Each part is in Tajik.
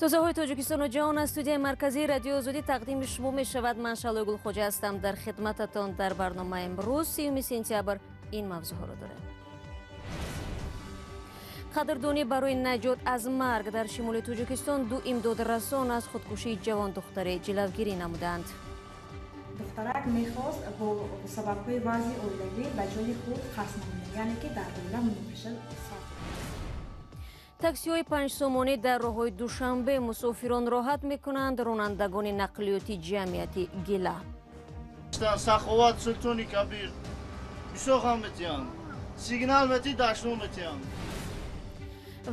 Тозаҳои Тоҷикистону ҷаҳон аз студияи марказии Радиои Озодӣ тақдими шумо мешавад. Ман Шалои Гулхоҷа ҳастам дар хидмататон. Дар барномаи имрӯз 30 сентябр ин мавзӯъҳоро дорем. Қадрдонӣ барои наҷот аз марг дар шимоли Тоҷикистон ду имдодрасон аз худкушии ҷавондухтаре ҷилавгирӣ намуданд. Духтарак мехост бо сабабҳои вазъи оилавӣ ба ҷони худ қасд намояд, яъне ки дар оила муноқиша сар. Таксиҳои панҷсомонӣ дар роҳҳои Душанбе мусофирон роҳат мекунанд, ронандагони нақлиёти ҷамъиятӣ гила. Саховат Султони Кабир бисёр ғам метиҳанд, сигнал мети дашном метиҳанд.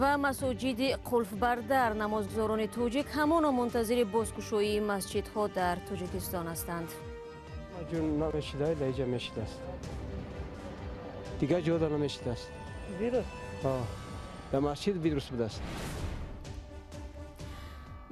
Ва масоҷиди қулфбардар намозгузорони тоҷик ҳамоно мунтазири бозкушоии масҷидҳо дар Тоҷикистон ҳастанд. Ҷун намешида, дар мешидааст. Дигар ҷода намешидааст. Вирус? Дар масҷид вирус будааст.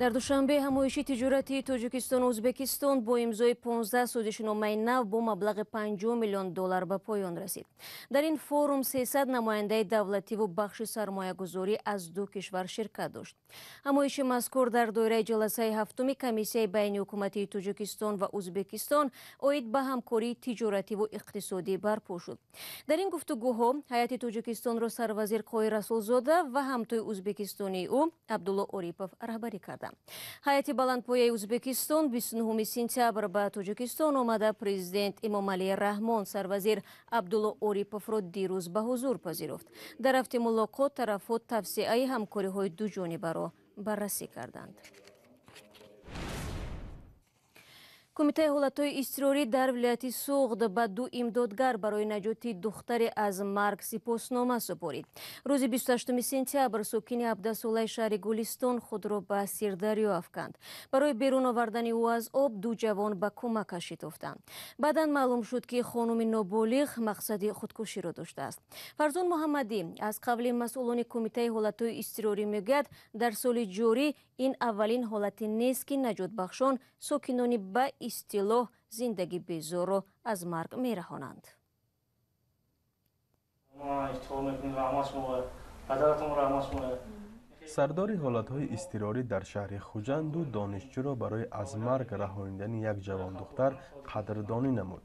Дар Душанбе ҳамоиши тиҷоратии Тоҷикистону Ӯзбекистон бо имзои 15 созишномаи нав бо маблағи 50 миллион доллар ба поён расид. Дар ин форум 300 намояндаи давлативу бахши сармоягузорӣ аз ду кишвар ширкат дошт. Ҳамоиши мазкур дар доираи ҷаласаи ҳафтуми комиссияи байниҳукуматии Тоҷикистон ва Ӯзбекистон оид ба ҳамкории тиҷоративу иқтисодӣ барпо шуд. Дар ин гуфтугӯҳо ҳайати Тоҷикистонро сарвазир Қоҳир Расулзода ва ҳамтои ӯзбекистонии ӯ Абдулло Орипов раҳбарӣ карданд. Ҳайати баландпояи Ӯзбекистон 29 сентябр ба Тоҷикистон омада, президент Эмомалӣ Раҳмон сарвазир Абдулло Ориповро дирӯз ба ҳузур пазируфт. Дар рафти мулоқот тарафҳо тавсеаи ҳамкориҳои дуҷонибаро баррасӣ карданд. Кумитаи ҳолатҳои изтирорӣ дар вилояти Суғд ба ду имдодгар барои наҷоти духтаре аз марг сипоснома супорид. Рӯзи 28 сентябр сокини 17-солаи шаҳри Гулистон худро ба Сирдарё афканд. Барои берун овардани ӯ аз об ду ҷавон ба кӯмакаш шитофтанд. Баъдан маълум шуд, ки хонуми ноболиғ мақсади худкуширо доштааст. Фарзон Муҳаммадӣ аз қавли масъулони Кумитаи ҳолатҳои изтирорӣ мегӯяд, дар соли ҷорӣ ин аввалин ҳолате нест, ки наҷотбахшон сокинони ба истилоҳ зиндагӣ безорро аз марг мераҳонанд. Сардори ҳолатҳои изтирорӣ дар шаҳри Хуҷанд ду донишҷӯро барои аз марг раҳонидани як ҷавондухтар қадрдонӣ намуд.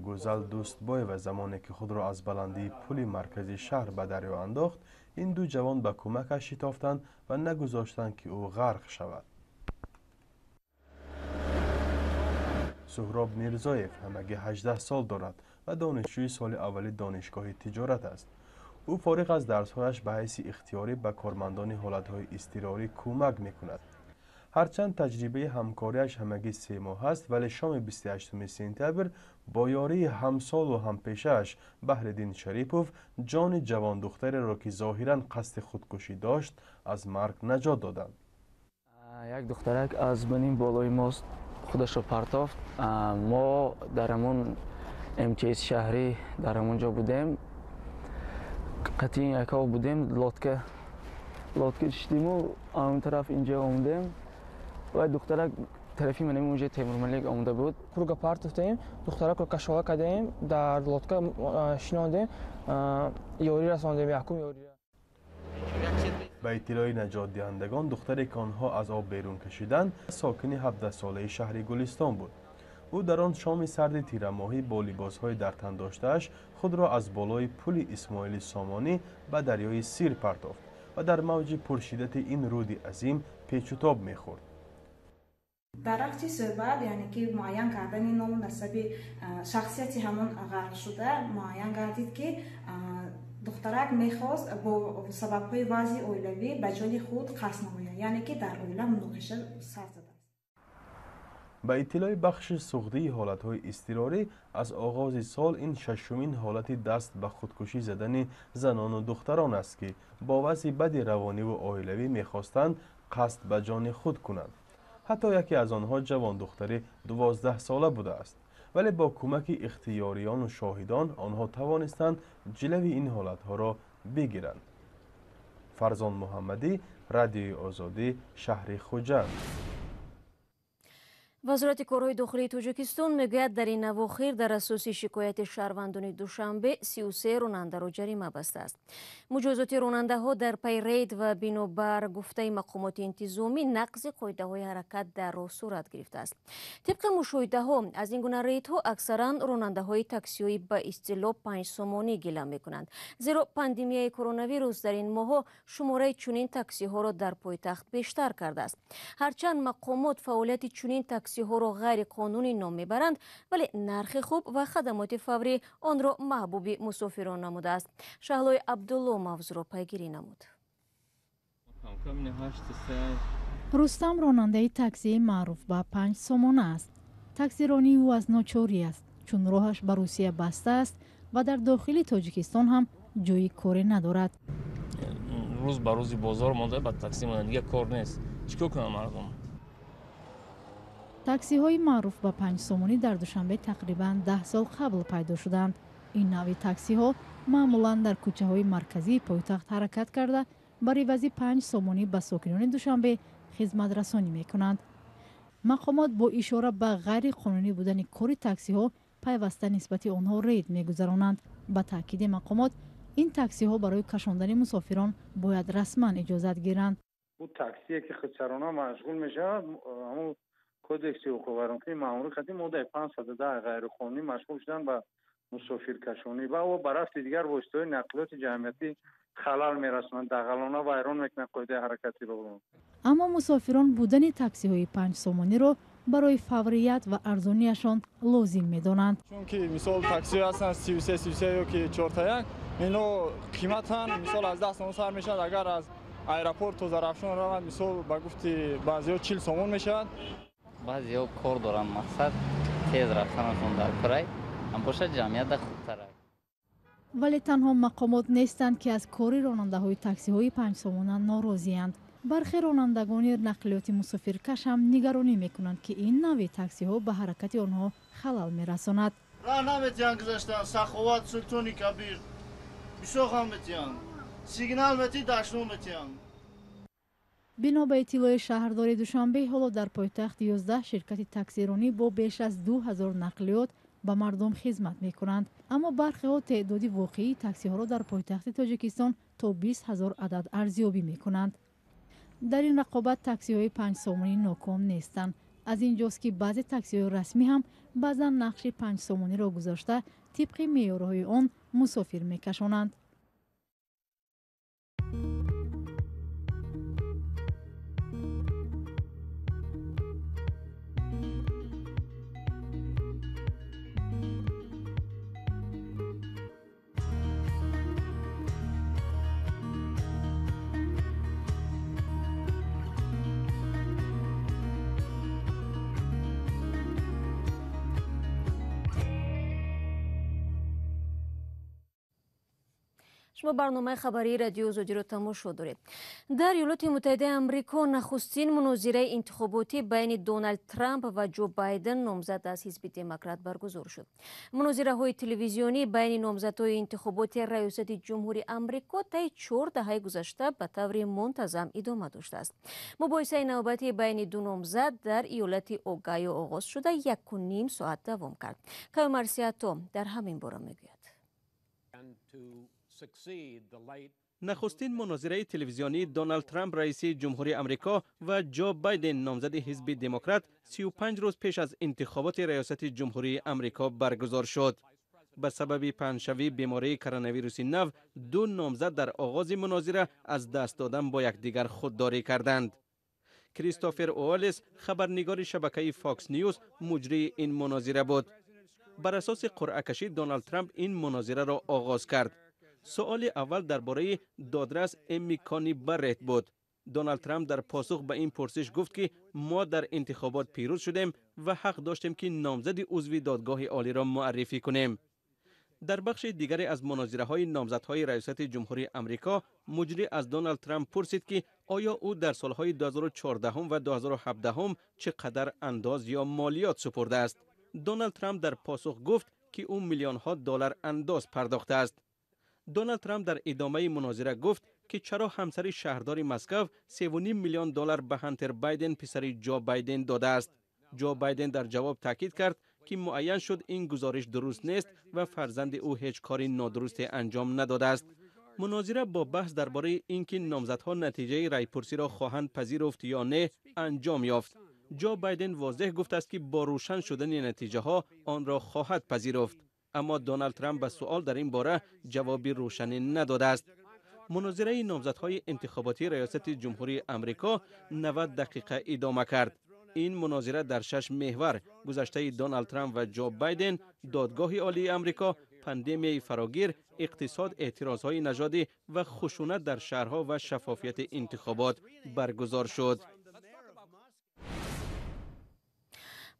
Гӯзал Дӯстбоева замоне ки худро аз баландии пули маркази шаҳр ба дарё андохт, ин ду ҷавон ба кӯмакаш шитофтанд ва нагузоштанд, ки ӯ ғарқ шавад. Суҳроб Мирзоев ҳамагӣ 18 сол дорад ва донишҷӯи соли аввали донишгоҳи тиҷорат аст. Ӯ фориғ аз дарсҳояш ба ҳайси ихтиёрӣ ба кормандони ҳолатҳои изтирорӣ кӯмак мекунад. Ҳарчанд таҷрибаи ҳамкориаш ҳамагӣ 3 моҳ аст, вале шоми 28 сентябр бо ёрии ҳамсолу ҳампешааш Баҳриддин Шарипов ҷони ҷавондухтареро, ки зоҳиран қасди худкушӣ дошт, аз марг наҷот доданд. Як духтарак аз баним болои мост худашро партофт. Мо дар ҳамон МЧС шаҳрӣ дар ҳамон ҷо будем, қатъи яков будем, лодка шидиму он тараф инҷо омадем ва духтарак тарафи манем онҷо Темурмалик омада буд. Курга партофтем, духтаракро кашола кардем, дар лодка шинондем, ёрӣ расондем, якум ёрӣ. Ба иттилои наҷотдиҳандагон, духтаре ки онҳо аз об берун кашиданд, сокини 17-солаи шаҳри Гулистон буд. Ӯ дар он шоми сарди тирамоҳӣ бо либосҳои дар тан доштааш худро аз болои пули Исмоили Сомонӣ ба дарёи Сир партофт ва дар мавҷи пуршиддати ин руди азим печутоб мехӯрд. Дар рафти суҳбат, яъне ки муайян кардани ному насаби шахсияти ҳамон ғарқшуда муайян гардид, ки духтарак мехост бо сабабҳои вазъи оилавӣ ба ҷони худ қасд намояд, яъне ки дар оила муноқиша сар задааст. Ба иттилои бахши суғдии ҳолатҳои изтирорӣ, аз оғози сол ин шашумин ҳолати даст ба худкушӣ задани занону духтарон аст, ки бо вазъи бади равониву оилавӣ мехостанд қасд ба ҷони худ кунанд. Ҳатто яке аз онҳо ҷавондухтари 12-сола будааст, вале бо кӯмаки ихтиёриёну шоҳидон онҳо тавонистанд ҷилави ин ҳолатҳоро бигиранд. Фарзон Муҳаммадӣ, Радиои Озодӣ, шаҳри Хуҷанд. Вазорати корҳои дохилии Тоҷикистон мегӯяд, дар ин авохир дар асоси шикояти шаҳрвандони Душанбе 33 ронандаро ҷарима бастааст. Муҷозоти ронандаҳо дар пай рейд ва бинобар гуфтаи мақомоти интизомӣ нақзи қоидаҳои ҳаракат дар роҳ сурат гирифтааст. Тибқи мушоҳидаҳо, аз ин гуна рейдҳо аксаран ронандаҳои таксиҳои ба истилоҳ 5 сомонӣ гила мекунанд. Зеро пандемияи коронавирус дар ин моҳҳо шумораи чунин таксиҳоро дар пойтахт бештар кардааст. Ҳарчанд мақомот фаъолияти чунин таксиҳоро ғайриқонунӣ ном мебаранд, вале нархи хуб ва хадамоти фаврӣ онро маҳбуби мусофирон намудааст. Шаҳлои Абдулло мавзӯъро пайгирӣ намуд. Рустам ронандаи таксии маъруф ба 5 сомона аст. Таксиронии ӯ аз ночорӣ аст, чун роҳаш ба Русия баста аст ва дар дохили Тоҷикистон ҳам ҷои коре надорад. Рӯз ба рӯзи бозор монда, ба такси монда, дигар кор нест. Чӣ кор кунам мардум? Таксиҳои маъруф ба 5 сомонӣ дар Душанбе тақрибан 10 сол қабл пайдо шуданд. Ин навъи таксиҳо маъмулан дар кӯчаҳои марказии пойтахт ҳаракат карда, бар ивази 5 сомонӣ ба сокинони Душанбе хизматрасонӣ мекунанд. Мақомот бо ишора ба ғайриқонунӣ будани кори таксиҳо пайваста нисбати онҳо рейд мегузаронанд. Ба таъкиди мақомот, ин таксиҳо барои кашондани мусофирон бояд расман иҷозат гиранд. Таксие ки худсарона машғул мешавад, кодекси ҳуқуқвайронкунии маъмурӣ қати моддаи 510 ғайриқонунӣ машғул шудан ба мусофиркашонӣ ва ба рафти дигар воситаҳои нақлиёти ҷамъиятӣ халал мерасонанд, дағалона вайрон мекунанд қоидаи ҳаракатиро. Аммо мусофирон будани таксиҳои 5 сомониро барои фаврият ва арзониашон лозим медонанд. Чунки мисол таксиҳо ҳастанд 33 33 ё ки 4 ино қиматанд, мисол аз 10 сомон сар мешавад, агар аз аэропорт то Зарафшон раванд, мисол ба гуфти баъзеҳо 40 сомон мешавад. Баъзеҳо кор доранд, мақсад тез рафтанашон дар курай, ҳам бошад ҷамъиятда хубтарай. Вале танҳо мақомот нестанд, ки аз кори ронандаҳои таксиҳои 5 сомона норозианд. Бархе ронандагони нақлиёти мусофиркаш ҳам нигаронӣ мекунанд, ки ин навъи таксиҳо ба ҳаракати онҳо халал мерасонад. Роҳ наметиҳанд гузаштан, Саховат, Султони Кабир бисёр ғам метиҳанд, сигнал мети, дашном метиҳанд. Бино ба иттилои шаҳрдори Душанбе, ҳоло дар пойтахт 11 ширкати таксиронӣ бо беш аз 2000 нақлиёт ба мардум хизмат мекунанд. Аммо бархеҳо теъдоди воқеии таксиҳоро дар пойтахти Тоҷикистон то 20 000 адад арзёбӣ мекунанд. Дар ин рақобат таксиҳои 5 сомонӣ ноком нестанд. Аз ин ҷост, ки баъзе таксиҳои расмӣ ҳам баъзан нақши 5 сомониро гузошта, тибқи меъёрҳои он мусофир мекашонанд. Шумо барномаи хабарии Радиои Озодиро тамошо доред. Дар Иёлоти Муттаҳидаи Амрико нахустин мунозираи интихоботӣ байни Доналд Трамп ва Ҷо Байден, номзад аз ҳизби Демократ, баргузор шуд. Мунозираҳои телевизионӣ байни номзадҳои интихоботи раёсати ҷумҳури Амрико таи 4 даҳаи гузашта ба таври мунтазам идома доштааст. Мубоҳисаи навбатӣ байни ду номзад дар иёлати Огайо оғоз шуда, 1,5 соат давом кард. Каюмар Сиато дар ҳамин бора мегӯяд. Нахустин мунозираи телевизионии Доналд Трамп, раиси ҷумҳурии Амрико, ва Ҷо Байден, номзади ҳизби Демократ, 35 рӯз пеш аз интихоботи раёсати ҷумҳурии Амрико баргузор шуд. Ба сабаби паҳншавии бемории коронавируси нав, ду номзад дар оғози мунозира аз даст додан бо якдигар худдорӣ карданд. Кристофер Уоллес, хабарнигори шабакаи Фокс Ньюз, муҷрии ин мунозира буд. Бар асоси қуръакашӣ Доналд Трамп ин мунозираро оғоз кард. Суоли аввал дар бораи додрас Эми Кони Барретт буд. Доналд Трамп дар посух ба ин пурсиш гуфт, ки мо дар интихобот пирӯз шудем ва ҳақ доштем, ки номзади узви додгоҳи олиро муаррифӣ кунем. Дар бахши дигаре аз мунозираҳои номзадҳои раёсати ҷумҳурии Амрико, муҷрӣ аз Доналд Трамп пурсид, ки оё ӯ дар солҳои 2014 ва 2017 чӣ қадар андоз ё молиёт супурдааст. Доналд Трамп дар посух гуфт, ки ӯ миллионҳо доллар андоз пардохтааст. Доналд Трамп дар идомаи мунозира гуфт, ки чаро ҳамсари шаҳрдори Москав 3,5 миллион доллар ба Ҳантер Байден, писари Ҷо Байден, додааст. Ҷо Байден дар ҷавоб таъкид кард, ки муайян шуд ин гузориш дуруст нест ва фарзанди ӯ ҳеҷ кори нодурусте анҷом надодааст. Мунозира бо баҳс дар бораи ин ки номзадҳо натиҷаи райпурсиро хоҳанд пазируфт ё не анҷом ёфт. Ҷо Байден возеҳ гуфтааст, ки бо рӯшан шудани натиҷаҳо онро хоҳад пазируфт. Аммо Доналд Трамп ба суол дар ин бора ҷавоби рӯшанӣ надодааст. Мунозираи номзадҳои интихоботии раёсати ҷумҳурии Амрико 90 дақиқа идома кард. Ин мунозира дар 6 меҳвар гузаштаи Доналд Трамп ва Ҷо Байден, Додгоҳи Олии Амрико, пандемияи фарогир, иқтисод, эътирозҳои нажодӣ ва хушунат дар шаҳрҳо ва шаффофияти интихобот баргузор шуд.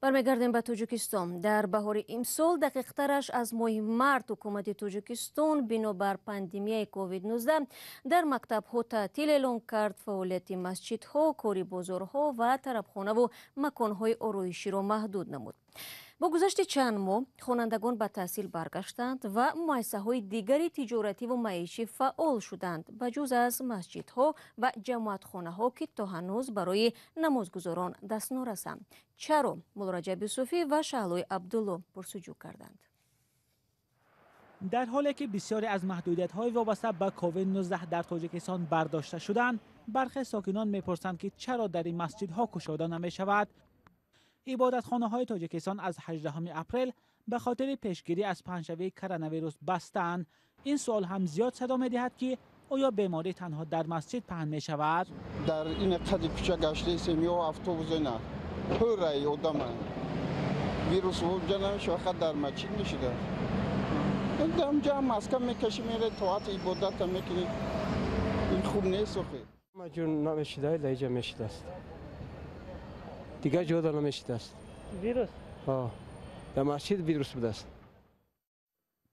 Бармегардем ба Тоҷикистон. Дар баҳори имсол, дақиқтараш аз моҳи март, ҳукумати Тоҷикистон бинобар пандемияи COVID-19 дар мактабҳо таътил эълон кард. Фаъолияти масҷидҳо, кори бозорҳо ва тарабхонаву маконҳои ороиширо маҳдуд намуд. Бо гузашти чанд моҳ хонандагон ба таҳсил баргаштанд ва муассисаҳои дигари тиҷоративу маишӣ фаъол шуданд, ба ҷуз аз масҷидҳо ва ҷамоатхонаҳо, ки то ҳанӯз барои намозгузорон даст норасанд. Чаро? Муллораҷаб Юсуфӣ ва Шаҳлои Абдулло пурсуҷӯ карданд. Дар ҳоле ки бисёре аз маҳдудиятҳои вобаста ба COVID-19 дар Тоҷикистон бардошта шуданд, бархе сокинон мепурсанд, ки чаро дар ин масҷидҳо кушода намешавад. Ибодатхонаҳои Тоҷикистон аз 18 апрел ба хотири пешгирӣ аз паҳншавии коронавирус бастанд. Ин суол ҳам зиёд садо медиҳад, ки оё беморӣ танҳо дар масҷид паҳн мешавад? Дар ин қади кӯча гаштаистем, ё автобус ина пурраи одама вирус вуҷуд намешавад, фақат дар масҷид мешуда. Ҷа маска мекашӣ, мере тоати ибодата мекунӣ. Ин хуб нест охи. Маҷун намешида, дар инҷа мешидааст. Дигар ҷода намешидааст. Вирус? Дар масҷид вирус будааст.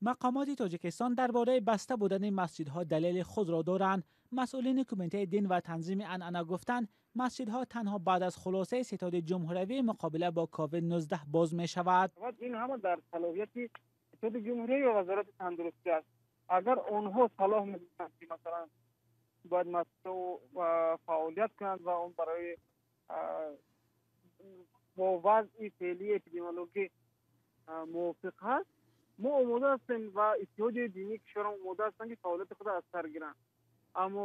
Мақомоти Тоҷикистон дар бораи баста будани масҷидҳо далели худро доранд. Масъулини Кумитаи дин ва танзими анъана гуфтанд, масҷидҳо танҳо баъд аз хулосаи ситоди ҷумҳуриявии муқобила бо COVID-19 боз мешавад. Ин ҳама дар салоҳияти ситоди ҷумҳурӣ ва вазорати тандурустӣ аст. Агар онҳо салоҳ медиҳанд, ки масалан бояд масҷидҳо фаъолият кунанд ва он барои бо вазъи феълии эпидемиологӣ мувофиқ ҳаст, мо омода ҳастем ва иттиҳодияи динии кишварам омода ҳастанд, ки фаъолияти худро аз сар гиранд. Аммо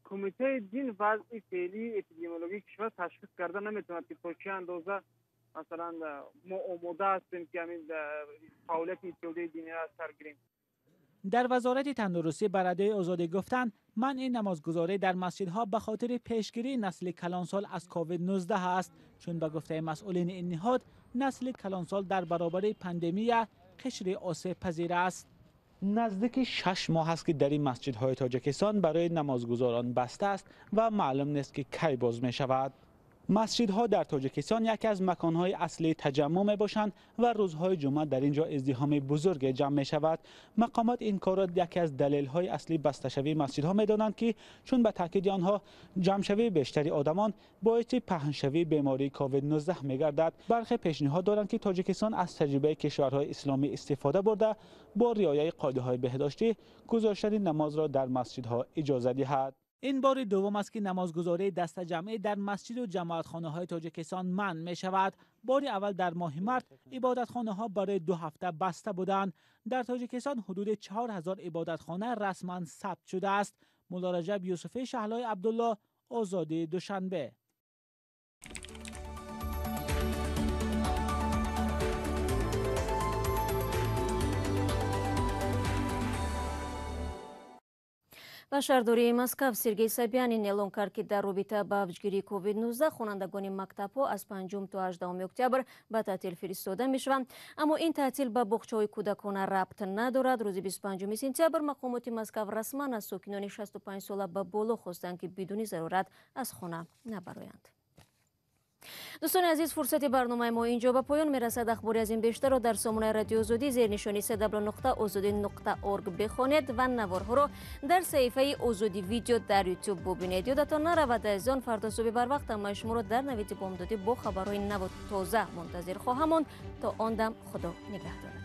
Кумитаи дин вазъи феълии эпидемиологии кишвар ташхис карда наметавонад, ки то чӣ андоза масалан мо омода ҳастем, ки ҳамин фаъолияти иттиҳодияи диниро аз сар гирем. Дар Вазорати тандурустӣ ба Радиои Озодӣ гуфтанд, манъи намозгузорӣ дар масҷидҳо ба хотири пешгирии насли калонсол аз COVID-19 аст, чун ба гуфтаи масъулини ин ниҳод насли калонсол дар баробари пандемия қишри осебпазир аст. Наздики 6 моҳ аст, ки дар ин масҷидҳои Тоҷикистон барои намозгузорон баста аст ва маълум нест, ки кай боз мешавад. Масҷидҳо дар Тоҷикистон яке аз маконҳои аслии таҷаммуъ мебошанд ва рӯзҳои ҷумъа дар ин ҷо издиҳоми бузурге ҷамъ мешавад. Мақомот ин корро яке аз далелҳои аслии басташавии масҷидҳо медонанд, ки чун ба таъкиди онҳо ҷамъшавии бештари одамон боиси паҳншавии бемории COVID-19 мегардад. Бархе пешниҳод доранд, ки Тоҷикистон аз таҷрибаи кишварҳои исломӣ истифода бурда, бо риояи қоидаҳои беҳдоштӣ гузоштани намозро дар масҷидҳо иҷоза диҳад. Ин бори дуввум аст, ки намозгузории дастаҷамъӣ дар масҷиду ҷамоатхонаҳои Тоҷикистон манъ мешавад. Бори аввал дар моҳи март ибодатхонаҳо барои 2 ҳафта баста буданд. Дар Тоҷикистон ҳудуди 4000 ибодатхона расман сабт шудааст. Муллораҷаб Юсуфӣ, Шаҳлои Абдулло, Озодӣ, Душанбе. Ба шаҳрдории Москав Сергей Собянин эълон кард, ки дар робита ба авҷгирии COVID-19 хонандагони мактабҳо аз 5 то 18 октябр ба таътил фиристода мешаванд. Аммо ин таътил ба боғчаҳои кӯдакона рабт надорад. Рӯзи 25 сентябр мақомоти Москав расман аз сокинони 65 сола ба боло хостанд, ки бидуни зарурат аз хона набароянд. Дӯстони азиз, фурсати барномаи мо инҷо ба поён мерасад. Ахбори аз ин бештарро дар сомонаи Радиои Озодӣ зернишони cw.ozodi.org бихонед ва наворҳоро дар саҳифаи Озодӣ видео дар YouTube бубинед. Ёдатон наравад, азизон, фардо субҳи барвақт ҳамаи шуморо дар навиди бомдодӣ бо хабарҳои наву тоза мунтазир хоҳам монд. То он дам Худо нигаҳдорад.